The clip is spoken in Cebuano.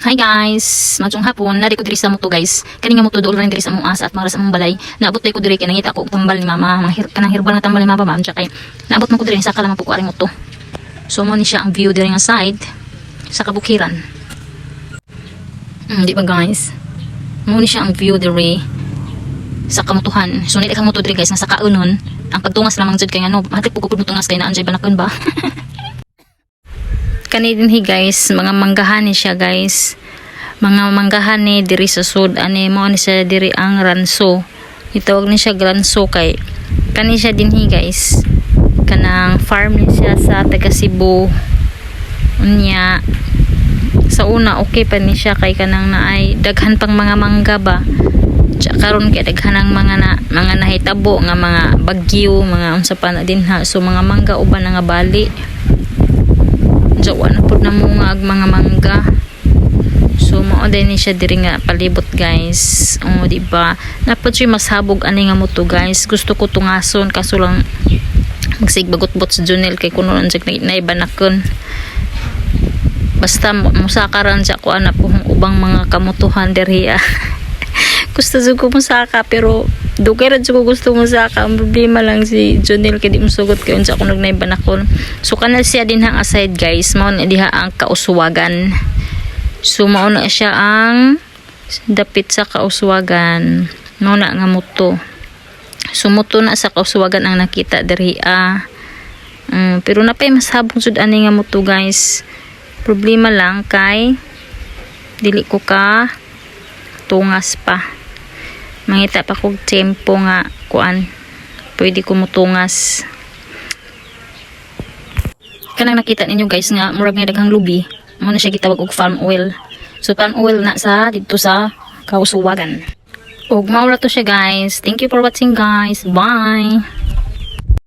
Hi guys, maayong hapon. Naa ko diri sa muto, guys. Kani nga muto duol rin diri sa among asa at mga sa among balay. Naabot ko diri kay nangita ko og tambal ni mama, mga kanang herbal nga tambal ni mama ba kay naabot man ko diri, saka lang po ko aring muto. So mo ni siya ang view diri nga side sa kabukiran. Di ba, guys? Mo ni siya ang view diri sa kamutuhan. So nila kamuto diri, guys, nga sa kaunon. Ang pagtungas lamang jud kay ngano, matik po ko tungas kay naa jay banakon ba. Kani dinhi, guys, mga manggahan ni siya, guys. Mga manggahan ni diri sa sud ani, mao ni siya diri ang ranso. Itawag ni siya ranso kay kani siya dinhi, guys. Kanang farm ni siya sa taga Cebu. Unya sa una okay pa ni siya kay kanang naay daghan pang mga mangga ba. Tsa karon kay daghan ang mga na, mga nahitabo nga mga bagyo, mga unsa pa na dinha. So mga mangga uban na nga bali. Jawa na pud na mo nga ag mga mangga. So mao din ni siya diri nga palibot, guys. Oh, di ba? Napod siya mas habog ani nga muto, guys. Gusto ko tungason kaso lang magsig bagot-bot sa Junel kay kuno lang siya na ibanakon. Basta musaka ran siya ko ana po ubang mga kamutuhan diri ah. Gusto jud ko musaka pero dugay ra jud ko gusto musaka. Ang problema lang si Junel kay di musugot kay unsa ako nagnaybanakon. So kanal siya din hang aside, guys, mao na diha ang kauswagan. So mao na siya ang dapit sa kauswagan, mao na nga muto. So muto na sa kauswagan ang nakita diri ah. Pero napay mas habog jud ani nga muto, guys. Problema lang kay dili ko ka tungas pa. Mangita pa kog tempo nga kuan pwede ko mutungas. Kanang nakita ninyo, guys, nga murag nga daghang lubi, mo na siya gitawag og palm oil. So palm oil na sa didto sa Kauswagan. Ug mao ra to siya, guys. Thank you for watching, guys. Bye.